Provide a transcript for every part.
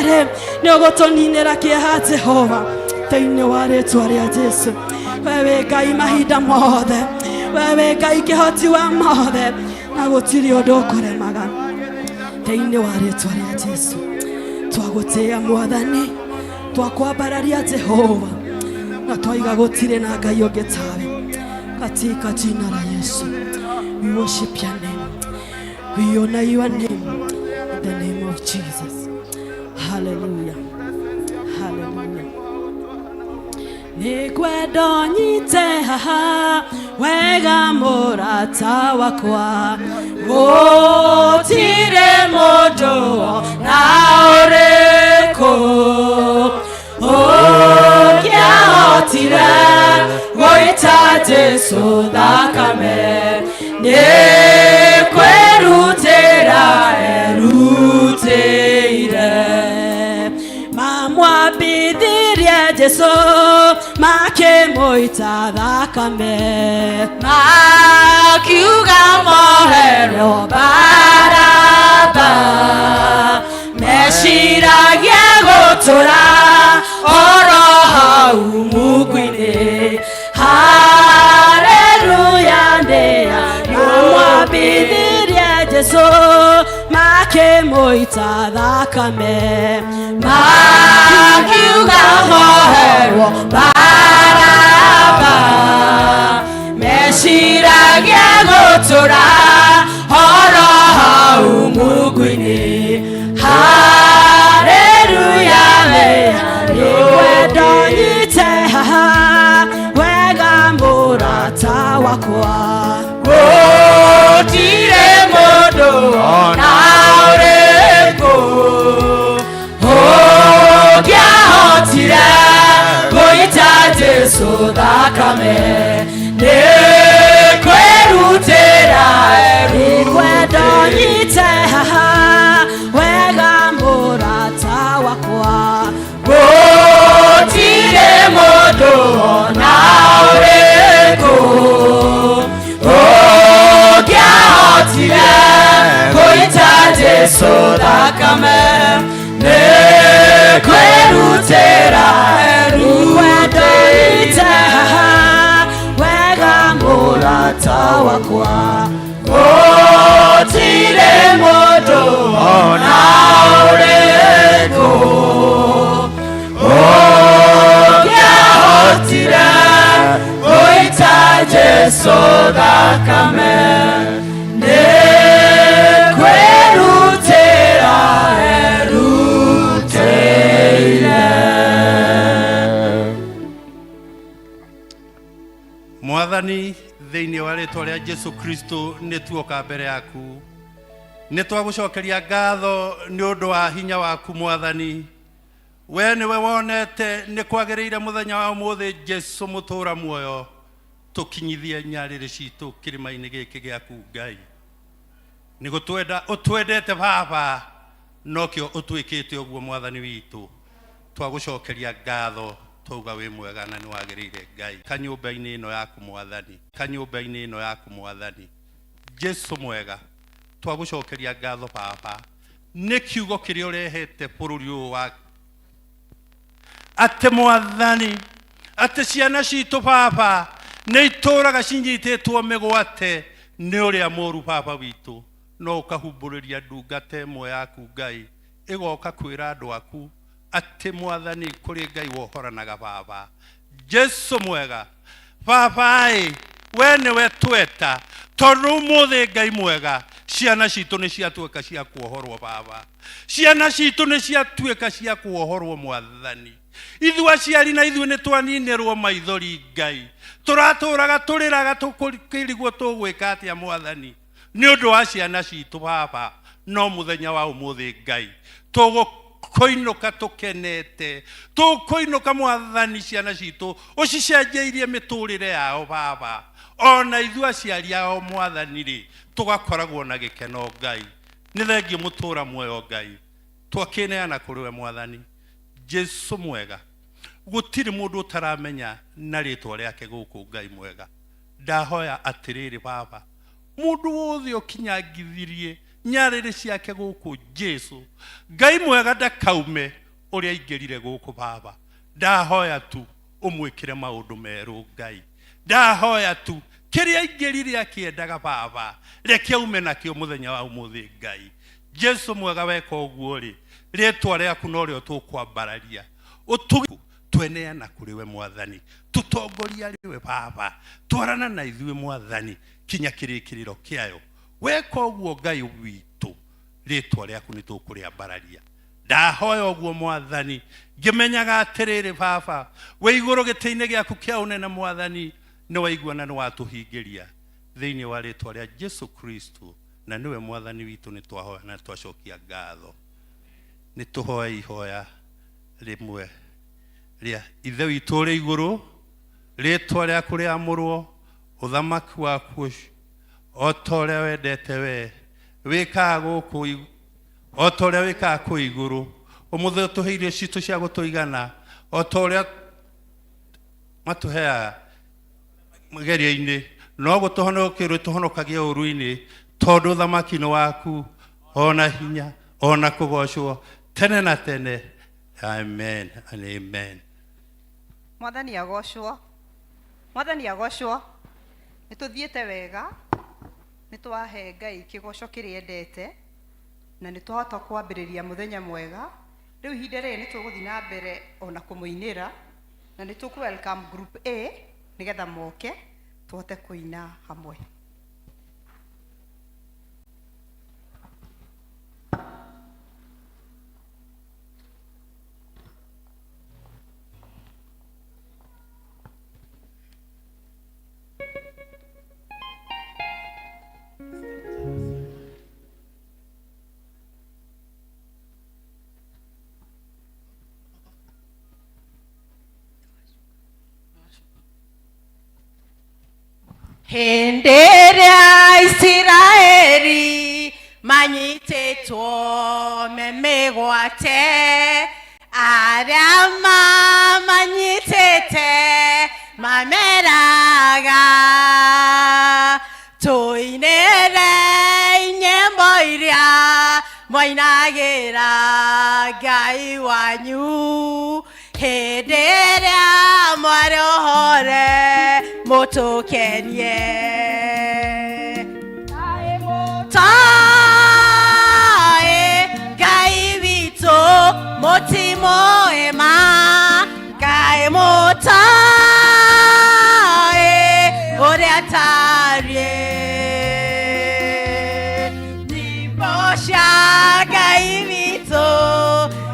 Kerĩ nĩ ũgũtũninĩra kĩeha Jehova, thĩinĩ wa rĩtwa rĩa Jesu. We wĩ Ngai mahinda mothe, we wĩ Ngai kĩhoti wa mothe, na gũtirĩ ũndũ ũkũremaga. Thĩinĩ wa rĩtwa rĩa Jesu twagũtĩĩa Mwathani, twakwambararia Jehova, na twaiga gũtirĩ na Ngai ũngĩ tawe. Katika jina la Yesu we worship your name, we honor your name in the name of Jesus. Hallelujah, hallelujah. Nĩngwenda nyite haha wega mũrata wakwa, gũtirĩ mũndũ na ũrĩkũ ũngĩahotire gũita Jesu thakame, nĩ kwĩrutĩra erutĩire. Mamwambithirie Jesu makĩmũita thakame, makiuga moherwo Baraba, meciragia gũtũra oro hau mungu-inĩ. Haleluya, nĩa mamwambithirie Jesu makĩmũita thakame, makiuga moherwo Baraba, meciragia gũtũra oro hau mungu-inĩ. Haleluya, nĩngwenda nyite haha wega mũrata wakwa, Gũtirĩ mũndũ ona ũrĩkũ ũngĩahotire gũita Jesu thakame, nĩ kwĩrutĩra. Nĩngwenda nyite haha wega mũrata wakwa, Gũtirĩ mũndũ ona ũrĩkũ ũngĩahotire gũita Jesu thakame, nĩ kwĩrutĩra. Nĩngwenda nyite haha wega mũrata wakwa, Gũtirĩ mũndũ ona ũrĩkũ ũngĩahotire gũita Jesu thakame, nĩ kwĩrutĩra erutĩire. Mwathani, thĩinĩ wa rĩtwa rĩa Jesu Kristo nĩ tuoka mbere yaku, nĩ twagũcokeria ngatho nĩ ũndũ wa hinya waku. Mwathani, we nĩwe wonete nĩ kwagĩrĩire mũthenya wa ũmũthĩ, Jesu mũtũra muoyo, tũkinyithie nyarĩrĩ citũ kĩrĩma-inĩ gĩkĩ gĩaku. Ngai, nĩ gũtwenda ũtwendete Baba, nokĩo ũtwĩkĩte ũguo. Mwathani witũ, twagũcokeria ngatho, twauga wĩ mwega na nĩ wagĩrĩire. Ngai, kanyũmba-inĩ ĩno yaku Mwathani, kanyũmba-inĩ ĩno yaku Mwathani Jesu mwega, twagũcokeria ngatho Baba nĩ kiugo kĩrĩa ũrehete bũrũri ũyũ wa atĩ Mwathani, atĩ ciana citũ Baba nĩ itũraga cinyitĩtwo mĩgwate nĩ ũrĩa mũru. Baba witũ, no ũkahumbũrĩria ndungata ĩmwe yaku, Ngai, ĩgoka kwĩra andũ aku atĩ Mwathani, kũrĩ Ngai wohoranaga. Baba Jesu mwega, Baba ĩ, we nĩwe tweta, tondũ ũmũthĩ, Ngai mwega, ciana citũ nĩ ciatuĩka cia kuohorwo. Baba, ciana citũ nĩ ciatuĩka cia kuohorwo. Mwathani, ithuĩ aciari na ithuĩ nĩ twaninĩrwo maithori. Ngai, tũratũraga tũrĩraga tũkĩrigwo tũgwĩka atĩa, Mwathani, nĩ ũndũ wa ciana citũ. Baba, no mũthenya wa ũmũthĩ, Ngai, tũgũkũinũka tũkenete, tũkũinũka, Mwathani, ciana citũ ũcicenjeirie mĩtũrĩre yao. Baba, ona ithuĩ aciari ao, Mwathani rĩ, tũgakoragwo na gĩkeno. Ngai, nĩ thengiũ mũtũra muoyo. Ngai, twakĩneana kũrĩ we. Mwathani Jesu mwega, gũtirĩ mũndũ ũtaramenya na rĩtwa rĩake gũkũ. Ngai mwega, ndahoya atĩrĩrĩ, Baba, mũndũ wothe ũkinyangithirie Nyarĩrĩ ciake gũkũ Jesu Ngai mwega ndakaume ũrĩa aingĩrire gũkũ. Baba, ndahoya tu ũmwĩkĩre maũndũ merũ. Ngai, ndahoya tu kĩrĩa aingĩrire akĩendaga, Baba, reke aume nakĩo mũthenya wa ũmũthĩ. Ngai Jesu mwega, weka ũguo rĩ, rĩtwa rĩaku norĩo tũkwambararia. Ũtugi tweneana kũrĩ we Mwathani, tũtongoria rĩwe Baba, twarana na ithuĩ Mwathani kinya kĩrĩkĩrĩro kĩayo. Weka ũguo Ngai witũ, rĩtwa rĩaku nĩ tũkũrĩambararia. Ndahoya ũguo Mwathani, ngĩmenyaga atĩrĩrĩ, Baba, wĩ igũrũ gĩtĩ-inĩ gĩaku kĩa ũnene. Mwathani, nĩ waigua na nĩ watũhingĩria thĩinĩ wa rĩtwa rĩa Jesu Kristo, na nĩwe Mwathani witũ, nĩ twahoya na twacokia ngatho. Nĩ tũhoe ihoya rĩmwe rĩa Ithe witũ ũrĩ igũrũ: rĩtwa rĩaku rĩamũrwo, ũthamaki waku ũcio, o ta ũrĩa wendete we wĩkaga gũkũ o ta ũrĩa wĩkaga kũu igũrũ. Ũmũthĩ ũtũhe irio citũ cia gũtũigana, o ta ũrĩa matũheaga magerio-inĩ, no gũtũhonokia tũhonokagia ũru-inĩ, tondũ ũthamaki nĩ waku, ona hinya, ona kũgocwo tene na tene. Amen and amen. Mwathani agocwo, Mwathani agocwo. Nĩ tũthiĩte wega, nĩ twahe Ngai kĩgoco kĩrĩa endete, na nĩ twahota kwambĩrĩria mũthenya mwega. Rĩu ihinda rĩrĩ nĩ tũgũthiĩ na mbere ona kũmũinĩra, na nĩ tũkũ welcome group A nĩgetha moke tũhote kũina hamwe. Hĩndĩ ĩrĩa Isiraeli manyitĩtwo me mĩgwate, arĩa mamanyitĩte mameraga, tũinĩre nyĩmbo iria mwainagĩra Ngai wanyu hĩndĩ ĩrĩa mwarĩ ohore, mũtũkenie. Toĩ Ngai witũ mũtimũĩma, Ngai mũtoĩ ũrĩa tariĩ. Nyĩmbo cia Ngai witũ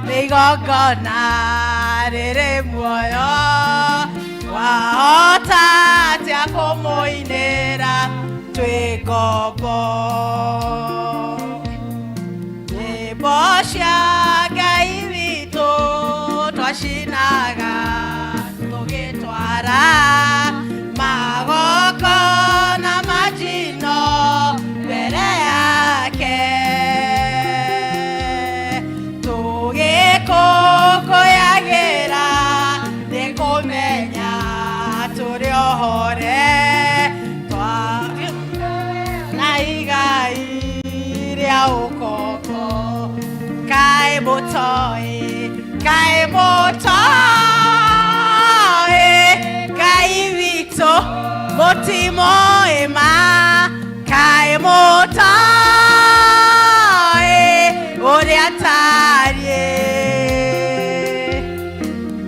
nĩ igongona rĩrĩ muoyo, wahota atĩa kũmũinĩra twĩ ngombo? Nyĩmbo cia Ngai witũ twacinaga tũgĩtwara magongona majino mbere yake, tũgĩkũngũyagĩra nĩ kũmenya tũrĩ ohore na igai rĩa ũkombo. Kaĩ mũtoĩ, kaĩ mũtoĩ Ngai witũ mũtimũĩma, kaĩ mũtoĩ ũrĩa tariĩ.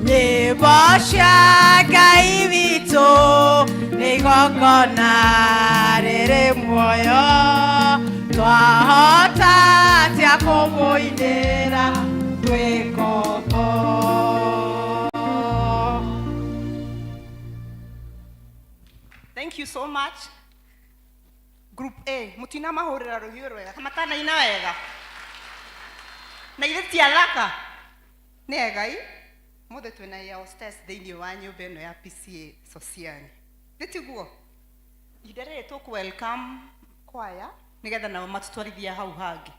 Nyĩmbo cia Ngai witũ nĩ igongona rĩrĩ muoyo, twahota atĩa kũmũinĩra twĩ ngombo? Thank you so much. Group A, mutina mahũrĩra rũhiũ rwega kamatanaina wega na ithe ti athaka nĩ egai mothe. Twĩna air hostess thĩinĩ wa nyũmba ĩno ya PCEA Sosiani, nĩ tiguo? Ihinda rĩrĩ tũkũ welcome kwaya nĩgetha nao matũtwarithia hau hangĩ.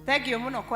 Thank you mũno.